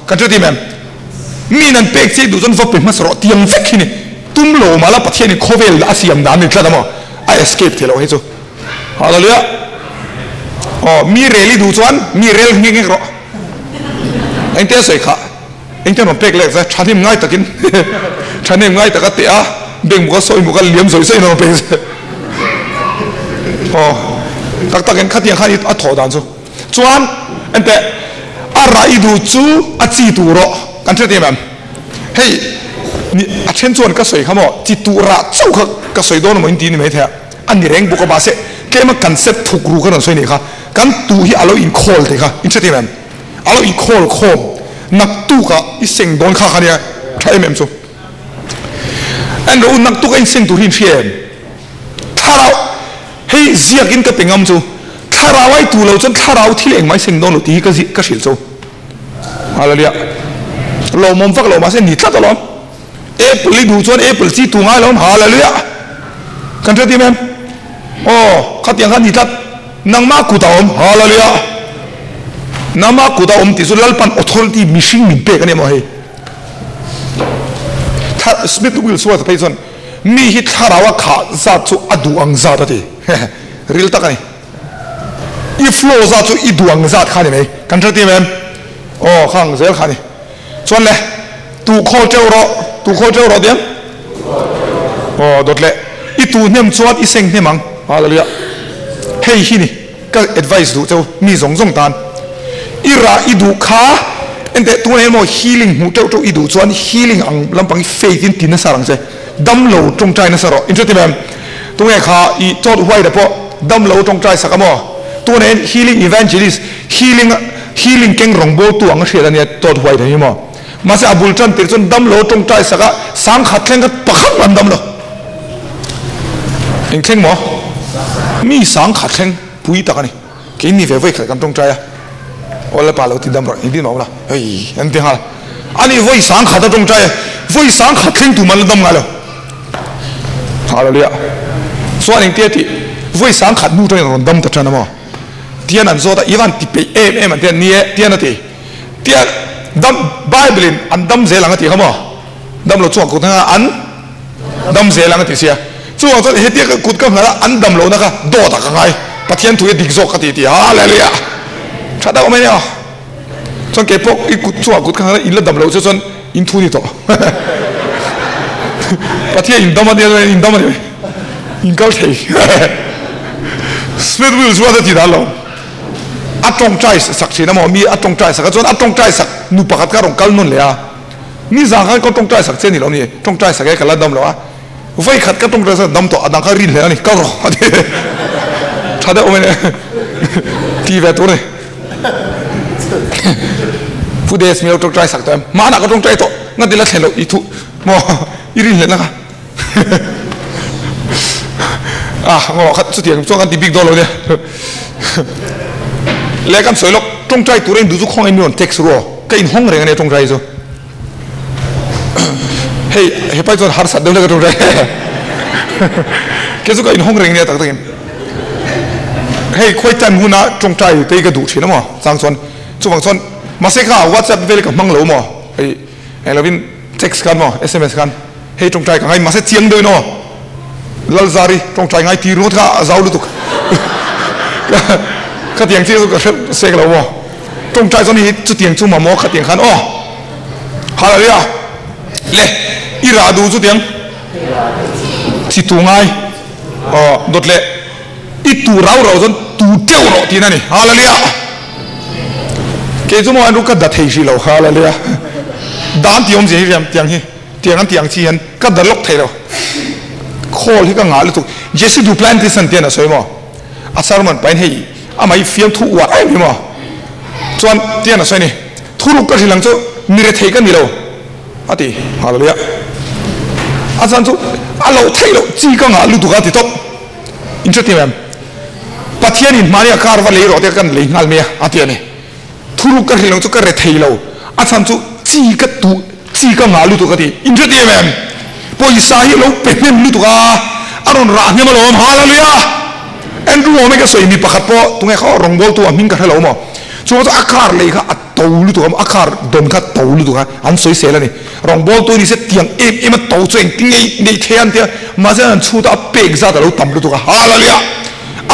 Kan hre tim em? Mi in an pek che duh chuan va pe hmasa rawh tiang vek hi ni. Tum lo mah la Pathian in khawvel a siam dan ni tlat a maw? A escape thei loh hi chu. Hallelujah! Aw, mi rel i duh chuan mi rel nghe nghek rawh. Engte a sawi khah? Engte an rawn pek lek zai? Thahnem ngai takin thahnem ngai taka teh a, bank bawk a sawi bawk a, liam zawih zawih in an rawn pek zai. Aw, tak takin khatiang khan a thawh dan chu. Chuan enteh, a rah i duh chu a chi tuh rawh kan hriat em em? Hei, ni a then chuan ka sawi kha maw, chi tuh rah chauh kha ka sawi dawn emaw in ti ni maithei a, a ni reng bawk a, mahse tlema kan set thuk ru kha rawn sawi nih kha, kan tuh hi a lo inkhawl tih kha in hriat em em? A lo inkhawl khawm, naktukah i seng dawn kha kha nia tha em em chu. En rawh u, naktuk a inseng tur hi in hria em? Thlarau, hei ziakin ka pe ngam chu, thlarau ai tu lo chuan thlarau thil engmah i seng dawn lo tih hi ka ka hrilh chu. Hallelujah. Lawmawm vak lo mahse ni tlat alawm. Apple i duh chuan apple chi tu ngai lo awm. Hallelujah. Kan hre tim em? Aw, khatiang kha ni tlat. Nangmah kut a awm. Hallelujah. Nangmah kut a awm tih chu Lalpan authority mihring min pek a ni maw hei. Smith Wigglesworth phei chuan mi hi thlarau a khah zat chu a duh ang zat a ti. Ril tak a ni. I flow zat chu i duh ang zat kha a ni mai. Kan hre tim em? Aw, kha ang zel kha a ni. Chuan le, tuh khawl teuh rawh, tuh khawl teuh rawh diam. Aw, dawt le. I tuh hnem chuan i seng hnem ang. Hallelujah. Hei hi ni. Ka advice duh cheu mi zawng zawng tan i rah i duh kha enteh tunah hian maw healing hmuh teuh teuh i duh chuan healing ang lampang hi faith in ti nasa rang che damlo tawngtai nasa rawh inhre em tunge kha i chawt huai te pawh damlo tawngtai sak a maw tunah hian healing evangelist healing healing keng rawngbawltu ang a hriat ania chawt huai te hi maw mahse a bul tan tir chuan damlo tawngtai sak a sangkhat thleng kha pakhat mah an damlo. Eng thleng maw? Mi sangkhat thleng pui tak a ni. Kei ni ve vawikhat kan tawngtai a, aw Lalpa lo ti dam rawh, engtin mah awm la, hei an ti nghal. A ni vawi sangkhat a tawngtai a, vawi sangkhat thleng tum an la dam ngai lo. Hallelujah. Chuan engtia tih, vawi sangkhat hnu tangin a rawn dam ta tan a maw? Tian an zawt a, i van ti peih em em an ti a, ni e, tian a ti. Tian dam, Bible in an dam zel ang a tih kha maw? Dam lo chuan kut hmanga an dam zel ang a ti sia. Chuvang chuan hetia ka kut ka nghala an dam lohna kha dawt ah ka ngai. Pathian thu hi a dik zawk ka ti ti Hallelujah! Tha deuh mai nia. Chuan kei pawh i kut chungah kut ka nghala in la dam loh chu chuan in thu ni tawh. Pathian in dam a nia chuan in dam a ni mai. In kal thei. Smith Wigglesworth a ti dan lo. A tawngtai sak thin a maw? Mi a tawngtai sak a chuan a tawngtai sak nu pakhat kha a rawn kal nawn leh a. Ni zan khan ka tawngtai sak che ni lo ni, tawngtai sak e ka la dam lo a, vawi khat ka tawngtai sak dam tawh a dang kha rin hle a ni, kal rawh a ti tha deuh mai ti ve tur a ni. Pu Des mi lo tawngtai sak tawh em, hmanah ka tawngtai tawh, nga ti la thlen loh i thu maw i rin hle na kha ah ngaw khat chutiang chuan kan ti bik dawn lo nia. Le kan sawi lawk tawngtai tur a in duh chu khawngaih mi rawn text ru aw. Ka inhawng reng a nia tawngtai chu. Hei hepai chuan harsat deuh hlek a tawngtai. Kei chu ka inhawng reng nia tak takin. Hei khawi time huna tawngtai te hi ka duh thin a maw chang chuan chuvang chuan mahse kha WhatsApp vel ka hmang lo maw hei eng lovin text khan maw sms khan hei tawngtai ka ngai mahse chiang deuhin aw Lalzari tawngtai ngai ti ringawt kha a zau lutuk khatiang chiah chu ka hre sek lo maw. Tawngtai chuan hi chutiang chu mamawh khatiang khan aw Hallelujah le i rah duh chutiang chi tu ngai aw dawt le i tu rau rau chuan tu teuh rawh tihna a ni Hallelujah kei chu maw an ru ka da thei hrih lo Hallelujah dan tih awmzia hi riam tiang hi tiang an tih ang chi hian ka da lawk thei lo call hi ka ngah lutuk Jesse Duplantis an tian a sawi maw A sermon pahin hei amah hi fiamthu uar em hi maw? Chuan tian a sawi a ni, Thuruk ka hrilh ang chu mi rethei ka ni lo a ti. Hallelujah. A chan chu a loh theih loh chi ka ngah lutuk a ti tawp. In hre tim em? Pathian in hmani a kar va lei rawh te kan lei nghal mai a a ti a ni. Thuruk ka hrilh ang chu ka rethei lo, a chan chu chi ka tuh chi ka ngah lutuk a ti. In hre tim em? Pawisa hi lo pe hnem lutuk a, a rawn rah hnem alawm. Hallelujah! Andrew awm e ka sawi mi pakhat pawh tunge kha aw rawngbawltu a hming ka hre lo maw? Chuvang chu a car lei kha a. to lutuk a, a car dawn kha to lutuk a, an sawi sel a ni. Rawngbawltu ni se tiang em em a to chu engtin nge neih thei an tia, mahse an chhut a, a pek zat a lo tam lutuk a, Hallelujah!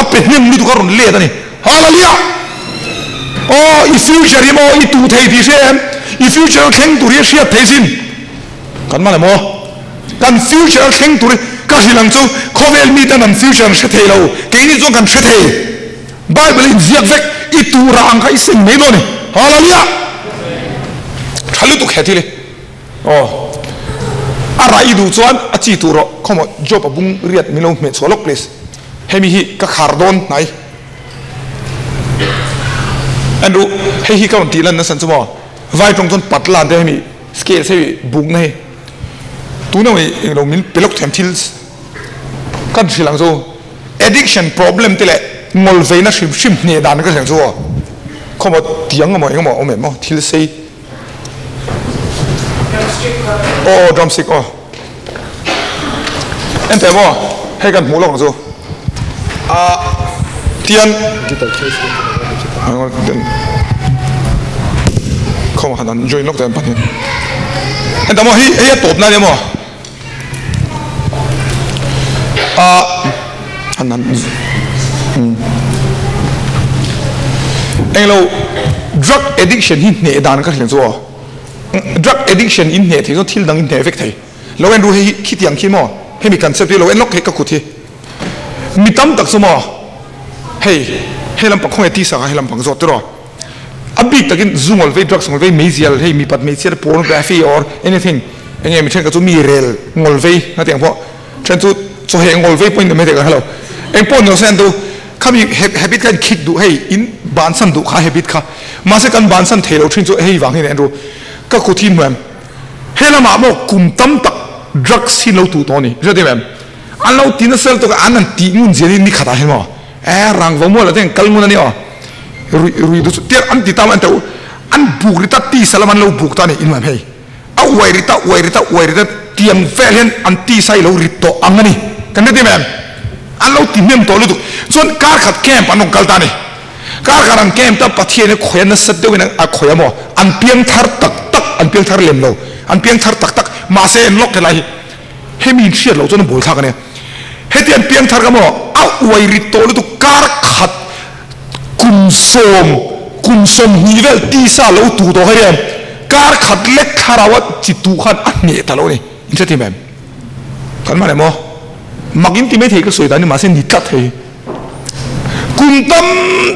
A pe hnem lutuk a rawn let a ni, Hallelujah! Aw, i future hi maw i tuh thei tih hria em? I future a thleng tur hi a hriat thei sin. Kan man em aw? Kan future a thleng tur hi ka hrilh ang chu, khawvel miten an future an hre thei lo, keini chuan kan hre thei. Bible in ziak vek, i tuh rah ang kha i seng mai dawn e. Hallelujah! Tha lutuk he thil hi. Aw. A rah i duh chuan a chi tuh rawh. Khawmaw Job a bung riat min lo hmeh chhuah lawk please. Hemi hi ka khar dawn hnai. Andrew, hei hi ka rawn tih lan nasa chu maw? Vai tawng chuan pat lan te hemi scales hei bukna hi. Tuna mai englo min pe lawk thiam thil kan hrilh ang chu. Addiction problem te leh ngawlveina hrim hrim hneh dan ka hrilh ang chu aw. Khawmaw tiang emaw engemaw awm em aw thil sei. Aw drumstick aw. Enteh maw hei kan hmuh lawk ang chu. Ah tian khawmaw han an join lawk ta an pahnih. Enteh maw hei hei a tawp na ania maw. Ah han han englo drug addiction hi hneh dan ka hrilh chu aw drug addiction in hneh thei chuan thil dang in hneh vek thei lo en ru hei hi khitiang khi maw hemi concept hi lo en lawk thei ka kut hi mi tam tak chu maw hei hei lampang khawnge tisa kha hei lampang zawt tiraw A bik takin zu ngawl vei, drugs ngawl vei, meizial hei mipat hmeichhia te pornography or anything enge mi thenkhat chu mi rel ngawl vei na tiang pawh then chu chawheh ngawl vei pawhin awm thei ka hrelo. Eng pawh ni lo se an tu khami habit kha in khik duh hei in bansan duh kha habit kha mahse kan bansan thei lo thin chu hei vang hi ni an ru ka kut hi hmuh em he lamah maw kum tam tak drugs hi lo tuh tawh a ni hriat em em an lo ti nasa lutuk a an han tih ngun zia ni khatah hian maw e rang vo mual ah te hian kal ngun a ni aw. Rui rui du chu tiang an ti ta an teuh an buk ri ta tisa lam an lo buk ta a ni in hei a uai ri ta uai ri ta uai ri ta tiang vel hian an tisa hi lo ri tawh ang a ni kan hre em an lo ti hnem tawh lutuk chuan kar khat camp an rawn kal ta a ni kar khat an camp ta Pathian hi khawi a nasa deuhin a khawi a maw an piang thar tak tak an piang thar lem lo an piang thar tak tak mahse an lawk helai hi hemi in hriat loh chuan a buai thlak a nia heti an piang thar ka maw a uai ri tawh lutuk kar khat Kum sawm, kum 20 vel tisa lo tu tawh kha hian kar khat lek thlarau a chi tuh khan a hneh ta lo a ni. In hre thei em? Kan man em aw? Mak in ti mai thei ka sawi dan ni mahse ni tlat thei. Kum tam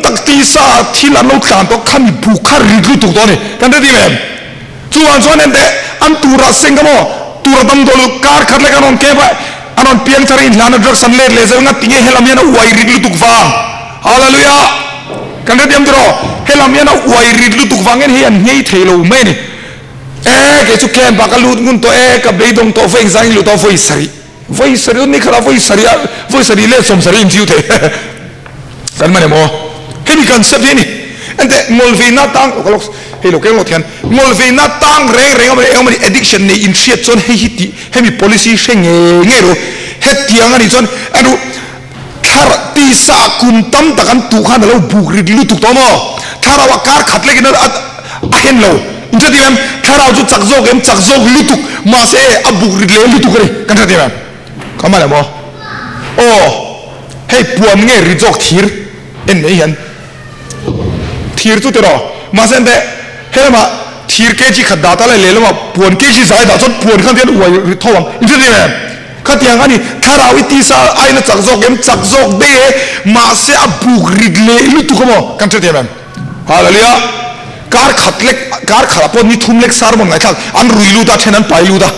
tak tisa thil an lo tlan tawh kha mi buk kha rit lutuk tawh a ni. Kan hre thei em? Chuvang chuan enteh an tura seng ka maw? Tura tam tawh lutuk kar khat lek an rawn kep a, an rawn piang thar a inhlan a drugs an let leh zel ngat tinge helam hian a uai rit lutuk vang. Hallelujah! Kan hrethiam tiraw? Helam hian a uai rit lutuk vang hian hei an nghei thei lo mai a ni. E kei chu camp ah ka lut ngun tawh e, ka beidawng tawh vawi engzang in lut tawh vawi sarih. Vawi sarih ni khatah vawi sarih a vawi sarih leh sawm sarih in chiu thei. Kan man em aw? Hemi concept hi a ni. Enteh ngawlveina tang hei lo keng lawk thian ngawlveina tang reng reng a engemaw ni addiction nei inhriat chuan hei hi tih hemi policy hre ngei ngei ru. Hetiang a nih chuan anu Thlar tisa kum tam tak an tuh khan a lo buk rit lutuk tawh maw? Thlarau a kar khat lekin a a hen lo. In hre em? Thlarau chu chak zawk em? Chak zawk lutuk. Mahse a buk rit leh lutuk a ni. Kan hre em? Ka man em aw? Aw, hei puan nge rit zawk thir en mai hian. Thir chu tiraw? Mahse enteh, he lamah thir kg khat dah ta la lehlamah puan kg zai dah chuan puan khan tian uai rit tho ang. In hre em? Khatiang a ni, thlarau i tisa aiin a chak zawk em? Chak zawk daih e, mahse a buk rit leh lutuk a maw? Kan hrethiam em? Hallelujah! Kar khat lek, kar khatah pawh ni thum lek sermon ngaihthlak an rui lut a, then an pai lut a.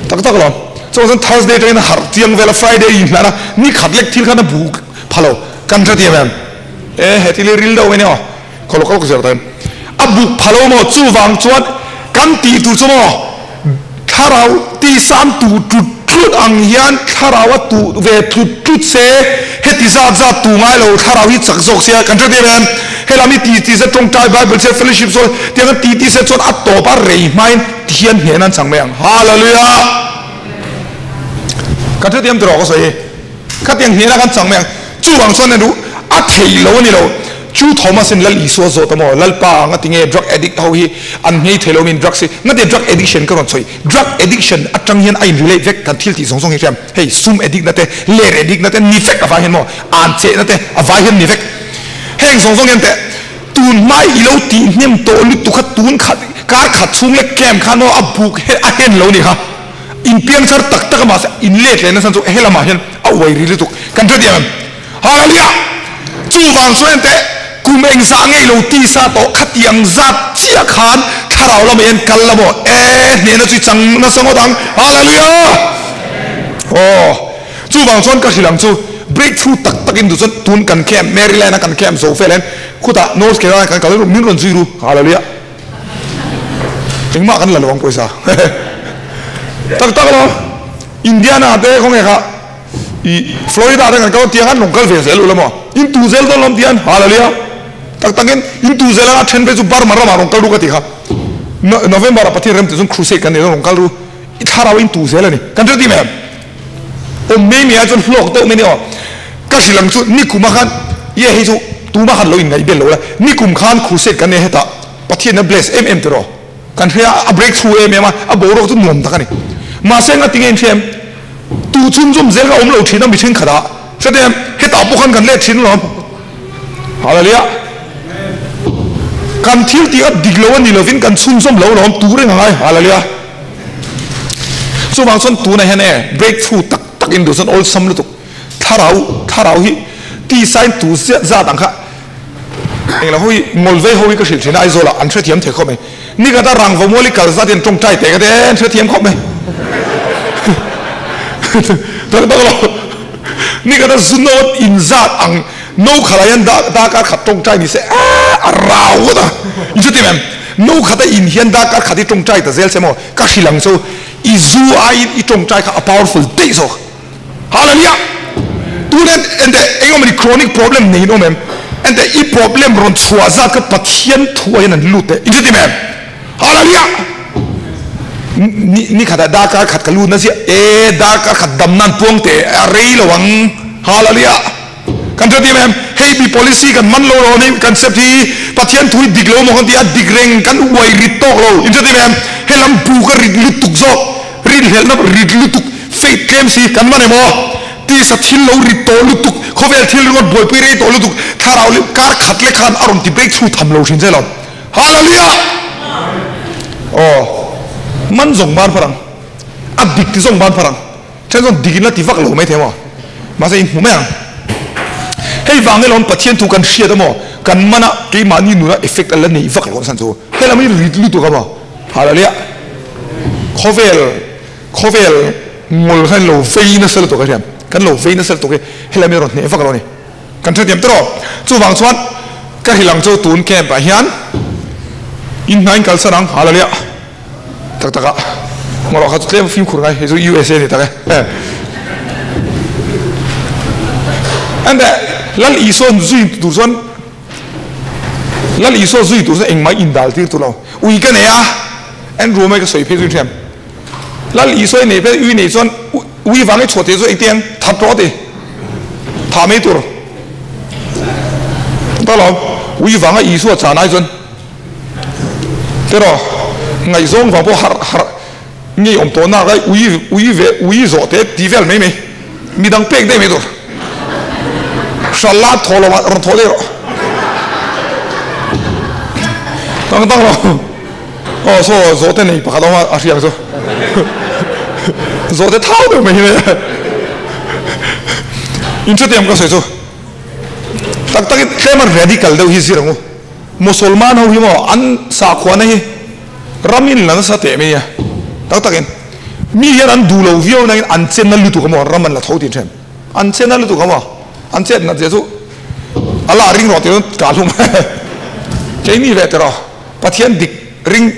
Tak tak alawm. Chuvang chuan Thursday atangin a harh chiang vel a, Friday inhlan a, ni khat lek thil khan a buk pha lo. Kan hrethiam em? E, he thil hi ril deuh mai nia aw. Khaw lo kal zel ta em? A buk pha lo maw? Chuvang chuan kan tih tur chu maw? Thlarau tisan tuh tlut tlut ang hian thlarau a tuh ve tlut tlut se, heti zat zat tuh ngai lo thlarau hi chak zawk sia kan hre em em. Helam hi ti ti se tawngtai Bible chhiar fellowship sawi tiang an ti ti se chuan a tawp a rei hmain tihian hnen an chang mai ang. Hallelujah! Kan hre tiam tiraw ka sawi hi. Khatiang hnena kan chang mai ang. Chuvang chuan a duh a theih lo a ni lo. Chu Thomas in Lal Isua zawt a maw? Lalpa anga tinge drug addict ho hi an nghei thei lo min drugs hi ngate drug addiction ka rawn sawi drug addiction atang hian a in relate vek kan thil tih zawng zawng hi hriam hei sum addict na te ler addict na te ni vek avai hian maw an cheh na te avai hian ni vek heng zawng zawng hian teh tun hmai i lo tih hnem tawh lutuk kha tun khat kar khat chhung leh camp khan maw a buk a hen lo ni kha in piang thar tak tak a mahse in let leh nasa chu helamah hian a uai ri lutuk kan hre diam em Hallelujah! Chuvang chuan enteh, kum engzah ngei lo tisa tawh khatiang zat chiah khan thlarau lamah hian kal la maw? E, hnehna chu i chang nasa ngawt ang. Hallelujah! Aw, chuvang chuan ka hrilh ang chu, breakthrough tak tak in duh chuan tun kan camp, Maryland a kan camp zo fel hian khutah North Carolina kan kal min rawn zui ru. Hallelujah! Engmah kan la lo ang pawisa. Tak tak lo, Indiana te khawnge kha. I Florida te kan kal tiang an rawn kal ve zel ula maw? In tu zel dawn lawm tian Hallelujah! Tak takin in tu zel anga then phei chu Burma ramah rawn kal ru ka ti kha. November ah Pathian rem ti chuan crusade kan nei dawn rawn kal ru. I thlarau in tu zel a ni. Kan hre ti mai em? Awm mai mai ah chuan hlawk deuh mai ni aw. Ka hrilh ang chu nikum ah khan ye hei chu tumah khan lo inngaih bel lo la. Nikum khan crusade kan nei hetah Pathian a bless em em tiraw. Kan hria a, a breakthrough em em a, a boruak chu nuam tak a ni. Mahse nga tinge in hria em? Tu chhunzawm zel kha awm lo thin a mi thenkhat ah. Hre te em? Hetah pawh khan kan let thin alawm. Hallelujah. Kan thil tih a dik lo a ni lovin kan chhunzawm lo alawm tu reng a ngai. Hallelujah. Chuvang chuan tunah hian e breakthrough tak tak in duh chuan awlsam lutuk. Thlarau thlarau hi tisa in tu zat zat ang kha Englo ho hi ngawl vei ho hi ka hrilh thin a Aizawl ah an hrethiam thei khawp mai. Nikhat a rang vamual i kal zat hian tawngtai teh ka ti e an hrethiam khawp mai. Tak tak lo. Nikhat a zu note in zat ang no khalah hian darkar khat tawngtai ni se a a rau ngawt a. In hrethiam em? No khat a in hian darkar khat hi tawngtai ta zel che maw? Ka hrilh ang chu i zu aiin i tawngtai kha a powerful daih zawk. Hallelujah! Tun en ente engemaw ni chronic problem nei in awm em? Ente i problem rawn chhuah zat kha Pathian thu ah hian an lut teh. In hretim em? Hallelujah! Ni ni khatah darkar khat ka lut na ziah e darkar khat dam nan puang teh a rei lo ang. Hallelujah! Kan hretim em? Hei mi policy kan man lo lo ni concept hi Pathian thu hi dik lo maw kan ti a dik reng kan uai rit tawk lo. In hretim em? Helam bu ka rit lutuk zawk. Rinhlelhna rit lutuk, faith tlem si kan man em aw? Tisa thil lo rit tawh lutuk, khawvel thil ringawt buaipui rei tawh lutuk, thlarau leh kar khat lek khan a rawn ti breakthrough tham lo thin che lo. Hallelujah! Aw, man zawng ban phar ang, a dik ti zawng ban phar ang, then chuan dik in la ti vak lo mai thei maw? Mahse in hmu mai ang. Hei vang elawn Pathian thu kan hriat emaw, kan man a keimahni nuna effect a la nei vak lo ang san chu. Helam hi rit lutuk a maw? Hallelujah! Khawvel khawvel ngawl khan lo vei nasa lutuk a hriam kan lo vei nasa lutuk hi helai mi rawn hneh vak lo a ni kan hrethiam tawh chuvang chuan ka hrilh ang chu tun camp ah hian in hna in kalsan ang hallelujah tak tak ah ngawrh kha chu tlem fimkhur ngai hei chu USA ni tak e ande Lal Isua zui tur chuan Lal Isua zui tur chuan engmah indal tir tur lo. Ui ka nei a, Andrew mai ka sawi phei chu in hriam. Lal Isua i nei phei ui nei chuan ui vang i chhuah thei chu engtiang that rawh ti. Thah mai tur. Ta lo, ui vanga Isua chan ai chuan tiraw ngaihzawng vang pawh harh harh ngei awm tawh nak ai ui ui ve ui zawh te ti vel mai mai. Midang pek daih mai tur. Hral la thaw lo ah rawn thaw daih rawh. Tang tang lo. Aw saw zawhte nei pakhat awm a a hriang chu. Zawhte thau deuh mai hi mai. In hrethiam ka sawi chu. Tak takin tlem a radical deuh hi zir ang u. Musulman ho hi maw an sakhuana hi ram in la nasa teh mai a. Tak takin mi hian an duh lo viau nangin an chenna lutuk a maw ram an la tho tin ṭhen. An chenna lutuk a maw an chet nat zia chu a la ring rawh tih chuan kah hlum keini ve tiraw Pathian dik ring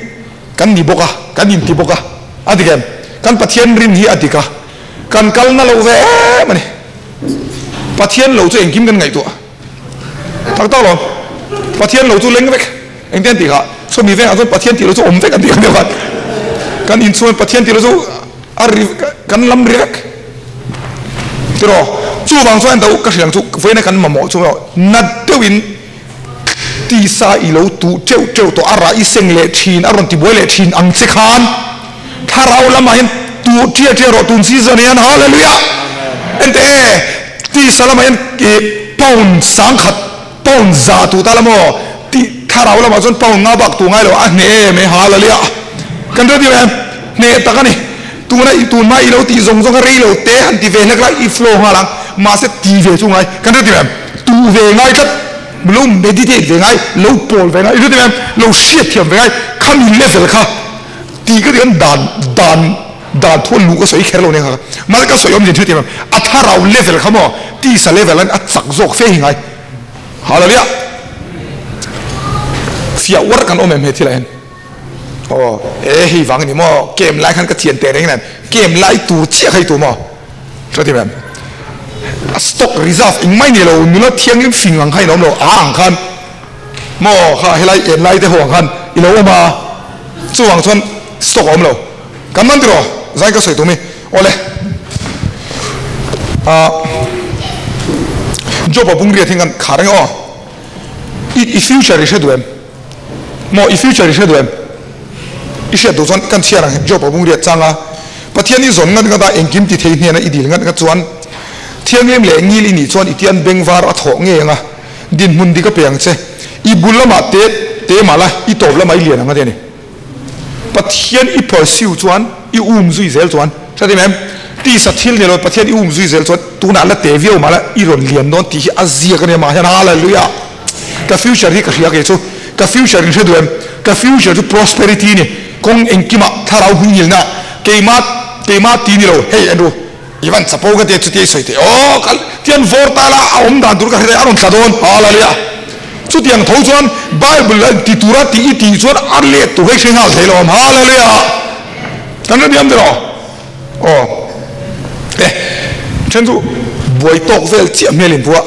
kan ni bawk a kan inti bawk a a dik em? Kan Pathian rin hi a dik a kan kalna lo ve em a ni. Pathian lo chu engkim kan ngaihtuah. Tak tak lo. Pathian lo chu leng vek. Engte an tih kha? Sawmi vengah chuan Pathian tih lo chu awm vek an tih ang deuh khan. Kan inchhung Pathian tih lo chu a ri kan lam ri vek. Tiraw? Chuvang chuan do ka hriang chu vawiina kan mamawh chu nat deuhin. Tisa i lo tuh teuh teuh tawh a rah i seng leh thin a rawn ti buai leh thin ang che khan thlarau lamah hian tuh ṭiah ṭiah rawh tun season hian Hallelujah! Ente e tisa lamah hian ih pound sangkhat pound za tuh ta la maw tih thlarau lamah chuan pound nga bak tuh ngai lo a hneh em e Hallelujah! Kan hre tir em? Hneh tak a ni. Tuna i tun hma i lo tih zawng zawng kha rei lo te han ti ve hlek la i flow nghal ang mahse ti ve chu ngai kan hre tir em? Tuh ve ngai tlat. Lo meditate ve ngai, lo pawl ve ngai, engtin em lo hriatthiam ve ngai, khami level kha tih ka tih dan dan dan thu a luh ka sawi kher lo nia kha mahse ka sawi awm zin hriatthiam em a thlarau level kha maw tisa level an a chak zawk fe hi ngai Hallelujah fiah uar kan awm em he thil ah hian aw e hei vang a ni maw game lai khan ka thian teh reng nen game lai tur chiah kha i tu maw Hre em? A stock reserve engmah nei lo, nula thianghlim fing ang kha in awm lo, a ang khan maw kha helai en lai te ho ang khan i lo awm a, chuvang chuan stock a awm lo. Kan man tiraw? Zai ka sawi tum i. Awle. Ah Job a bung riat hi kan khar ang e aw. I i future i hre duh em? Maw i future i hre duh em? I hriat duh chuan kan chhiar ang Job a bung riat chang a, Pathian i zawn ngat ngat a, engkim ti thei hnena i dil ngat ngat chuan Thianghlim leh ngil i nih chuan i tian bengvar a thawh ngei ang a, dinhmun dik a pe ang che. I bul lamah te te mah la, i tawp lamah i lian ang a ti a ni. Pathian i pursue chuan i um zui zel chuan, hre tim em? Tisa thil ni lo Pathian i um zui zel chuan tunah la te viau mah la i rawn lian dawn tih hi a ziak a nia mah hian Hallelujah! Ka future hi ka hria kei chu, ka future in hre duh em? Ka future chu prosperity a ni, kawng engkimah thlarau hmingilna keimah keimah ti ni lo, hei Andrew i van chapo ka tia chutia i sawi thei aw ka tian vawr ta la a awm dan tur ka hre thei a rawn tla dawn Hallelujah! Chutiang tho chuan Bible a ti tura tih i tih chuan a let tur hi hre nghal thei lo ang Hallelujah! Kan hre diam tiraw? Aw e then chu buai tawk vel chiah hmel in pu a.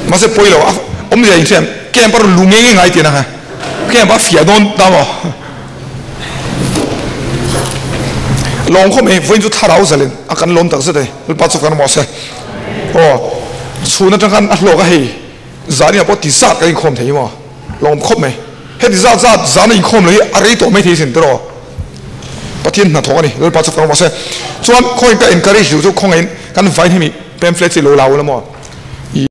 Mahse pawi lo a awmzia in hriam camp a rawn lu ngei ngei ngai tih na camp a fiah dawn ta maw? Lawng khawp mai vawiin chu thlarau zalen a kan lawm tak zet a ni Lalpa chu kan awm se aw chhun atang khan a hlawk a hei zan inah pawh ti zat kan inkhawm thei maw lawm khawp mai heti zat zat zan a inkhawm lo hi a rei tawh mai thei sin tiraw Pathian hnathawk a ni Lalpa chu kan awm se chuan khawiin ka encourage duh chu khawngaihin kan vain hemi pamphlet hi lo la ula maw.